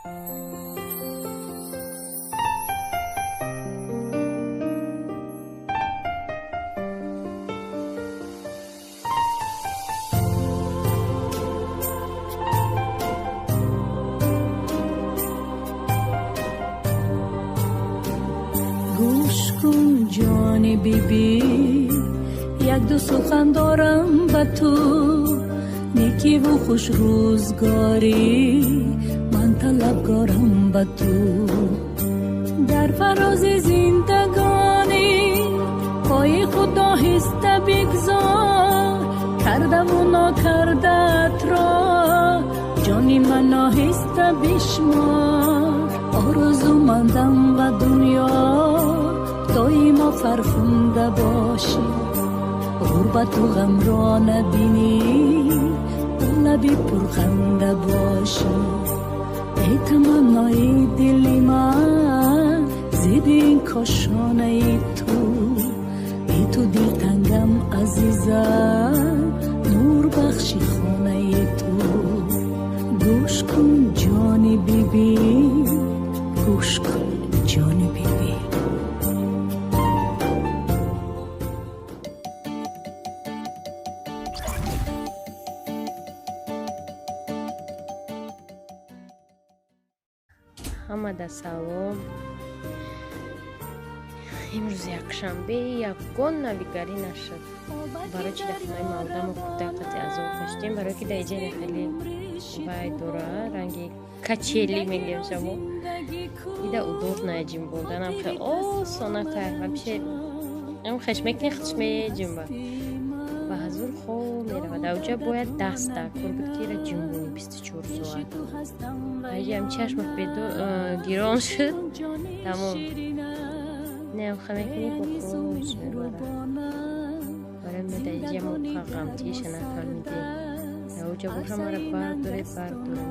Гӯш кун, ҷони бибӣ, як-ду сухан дорам ба ту. Некиву хуш рӯзгорӣ ман талабгорам ба ту. Дар фарози зиндагонӣ пои худ оҳиста бигзор. Кардаву нокардаатро, ҷони ман, оҳиста бишмор. Орзумандам ба дунё доимо фархунда бошӣ, ғурбату ғамро набинӣ, лаби пурханда бошӣ. Эй таманнои дили ман, зеби ин кошонаи ту, бе ту дилтангам, азизам, нурбахши хонаи ту. Гӯш кун, ҷони бибӣ, гӯш кун, ҷони бибӣ. Ҳамада салом. Имрӯз якшанбе, ягон навигарӣ нашуд. Барои чи дар хонаи малдамо кӯдакати азоб кашидем? Барое ки дар иҷаре хеле вай дора, ранги качели мегӯем шамо, ида удобно ҷимбоданам, хеле осона кар вообще. Ам хеш мекунӣ, худш меҷимба, ба ҳазур хоб меравад. Авҷа бояд даст дар кор буд, ки ира ҷимбонӣ 24 соат. Аҷам чашмат бедо гирон шуд, тамом. Неам ха мекунӣ, бо худш мебарад. Барои мо дар иҷа мо ғамтиша нафаҳмидем. Авҷа боша, мара бардоре, бардоре.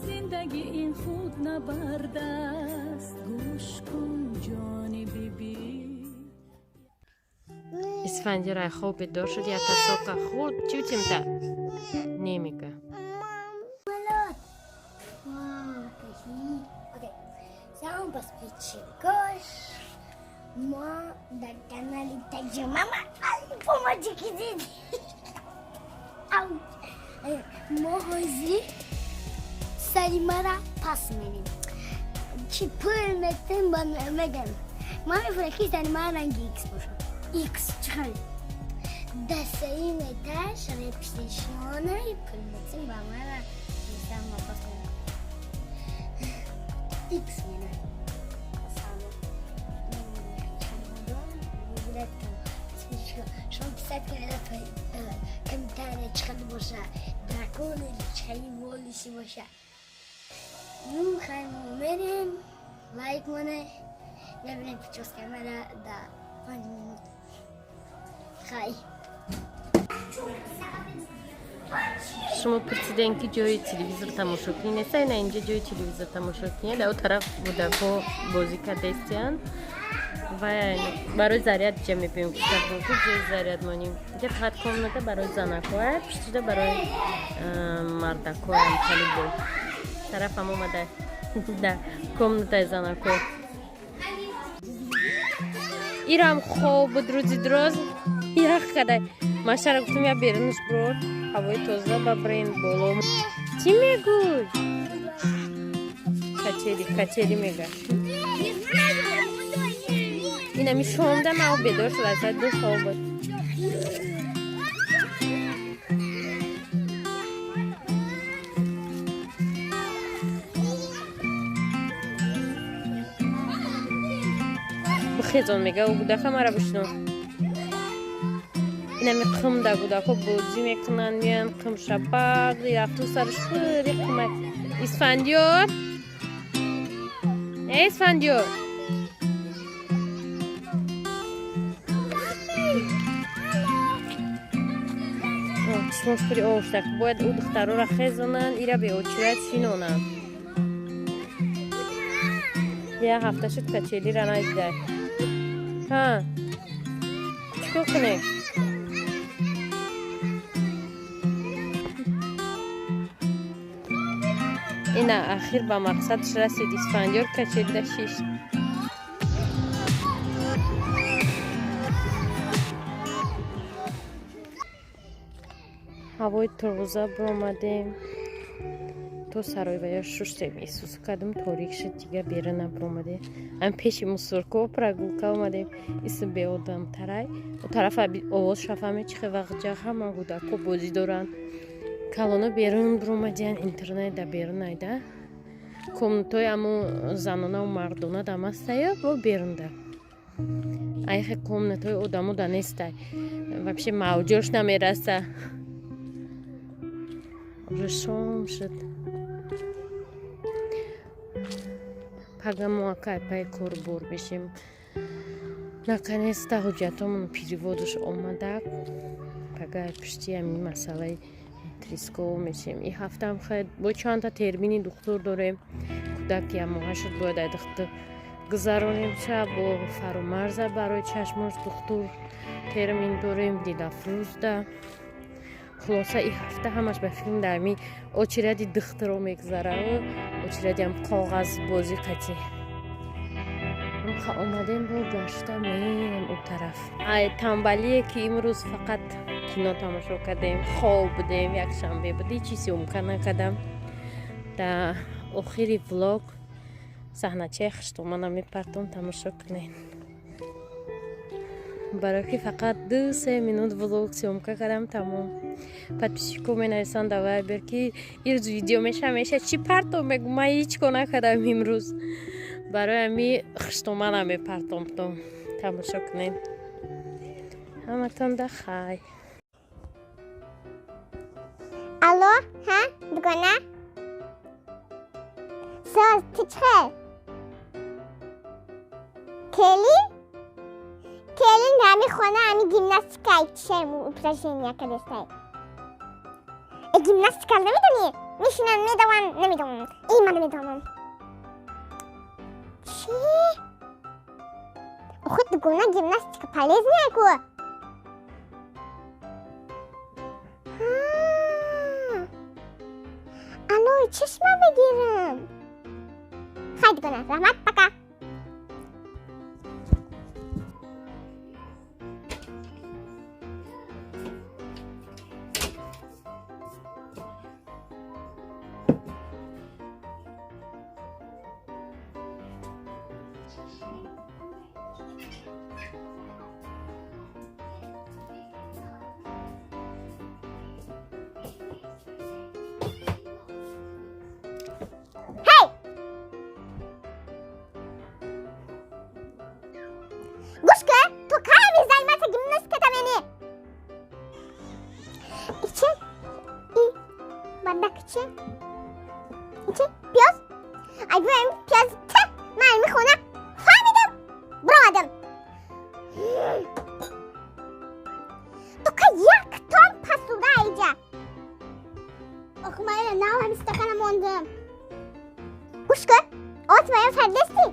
Зиндагӣ ин худ набард аст. Гӯш кун, ҷони бибӣ. Исфандиёр ай хоб бедор шуд, як сока хӯрд. Чӣ утимта немега? Салом, подписчикош. Мо дар канали Таҷимама помоҷики диди. Мо ҳозир сари мара пас мерем. Чӣ пул метем, ба мегем. Ман мефурам, ки сари мара ранги икс бошад. Икс чӣ хел? Дастаи меташ репсишонаи пул метем, ба мара мисал пас мерем. Икс менам. Шумо писать кунед комментария, чӣ хел боша дракон или чӣ хели волосы боша. Ну, хай, мо мерем, лайк моне, мебинем прическа мара да 5 минут. Хай. Шумо пурсидем, ки ҷои телевизор тамошо кунӣ нест. Ина инҷа ҷои телевизор тамошо кунӣ. Дар тараф кӯдакҳо бозӣ кардастиянд ва барои заряд ҷа мебием. Ки ҷои заряд монем. Инҷа фақат комната барои занакҳоя, пуштида барои мардакҳоям. Хеле бо тарафам омада да комнатаи занакҳо. Ирам хоб буд рӯзи дроз, ях кадай. Машара гуфтам, я берунаш бурор, ҳавои тоза бабрен боло. Чӣ мегӯй? Качели, качели мега. Инами шомда ман бедор шуд, аз 2 хоб буд. Бихезон мега ӯ кӯдака мара бишнон. Инами қимда кӯдакҳо бозӣ мекунанд, меянд қимшапақ рафту сараш пури қимат. Исфандиёр, э Исфандиёр, чишмош пури оштак. Бояд ӯ духтарора хезонанд, ира беочират шинонанд. Як ҳафта шуд, качели ра надидай. Ҳа, чӣ кор кунем? Ина ахир ба мақсадш расид, Исфандиёр качелда шишт. Ҳавои тоза биромадем, то саройвая шуштем, исус кардем, торик шуд, дига бера набиромадем. Ам пеши мусорко прогулка омадем, исм беодамтарай. О тарафа овоз шафаме чихе вақт ҳама кӯдако бозӣ доранд. Калоно берун биромадиян, интернет да берун айда. Комнатои аму занонаву мардона дамастая бо берунда. Айхе комнатои одамо да нестай. Вообще мавҷош намераса. Уже шом шуд. Пага мо акай пай кор бор бишем. Наконец-то ҳуҷҷатомон переводаш омада. Пага пушти ҳамин масъалаи трисков мешем. И ҳафтаам хай бо чандта термини духтур дорем. Кӯдак ямоҳа шуд, бояд ай духтур гузаронем ча бо фаромарза барои чашмош духтур термин дорем Дилафрӯзда. Хулоса и ҳафта ҳамаш ба филм дар ми очереди духтуро мегузараву очередиам коғазбозӣ қатӣ. Омадем бо гашта мерем он тараф. Ай тамбалие ки имрӯз фақат кино тамошо кардем, хоб будем, якшанбе буд, ҳеҷ чиз съёмка накардам. Дар охири влог саҳначаи хуштомана мепартом, тамошо кунед. Барои ки фақат 2-3 минут влог съёмка кардам, тамом. Подписчико менависанд дар Вайбер ки ирӯз видео меша, чӣ партом? Мегӯ ман ҳеҷ кор накардам имрӯз. Барои ҳами хуштомана мепартом, тамошо кунед. Ҳаматон да хай. Алло, ҳа, дугона? Соз, ту чӣ хел? Келин? Келин ҳами хона ҳами гимнастика чишем упражнения кардестай. Э гимнастика намедонӣ? Мешинам, медавам, намедонам. И ман намедонам. Чӣ? Охи дугона гимнастика полезная ку? Алло, чашма бигирам. Хай дугона, раҳмат, пока. Гӯш кун, ту кай заниматься гимнастиката мени? Ичи? И бардак чи? Ичи? Пиёз? Ай бӯем пиёз т ман ами хона фаҳмидам, биромадам. Ту ка як том пасуда иҷа. Ох, ман нав ҳами стакана мондам. Гӯш кун, от маям фардести?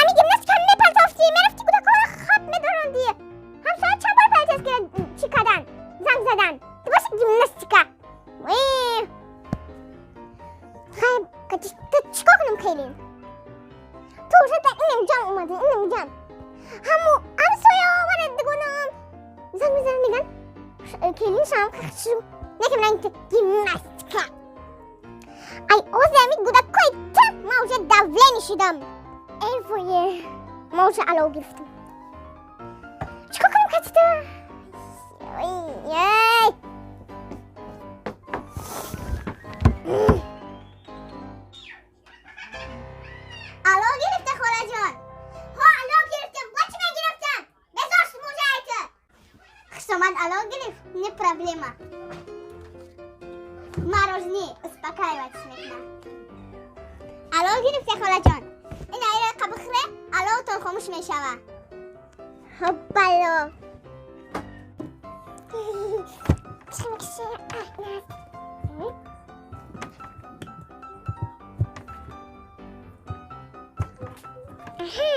Ами гимнастика мепартофтӣ, мерафтӣ кӯдакҳоро хоб медорондӣ. Ҳамсоя чанд бор полицейскийро чӣ кардан, занг задан. Ту боши гимнастика. Хай, ту чӣ кор кунам келин? Ту уже да инамҷам омадӣ, инамҷам. Ҳаму ҳамсоя мана дугонам занг мезанам, меган келин шам хшу. Некем ранг гимнастика. Ай озе ами кӯдакҳои ту ман уже давление шудам. Эй вое, ман уже алов гирифтам. Чӣ кор кунам кати ту? Ой, алов гирифта холаҷон. Ҳо, алов гирифтам. Бо чӣ мегирифтам? Безор шудам уже ай ту. Хушомад алов гирифт, не проблема. Мороженое успокаивать мекунад. Алов гирифта холаҷон. Ин айра қабихӯре, аловтон хомӯш мешавад. Ҳоппало. Аҳа.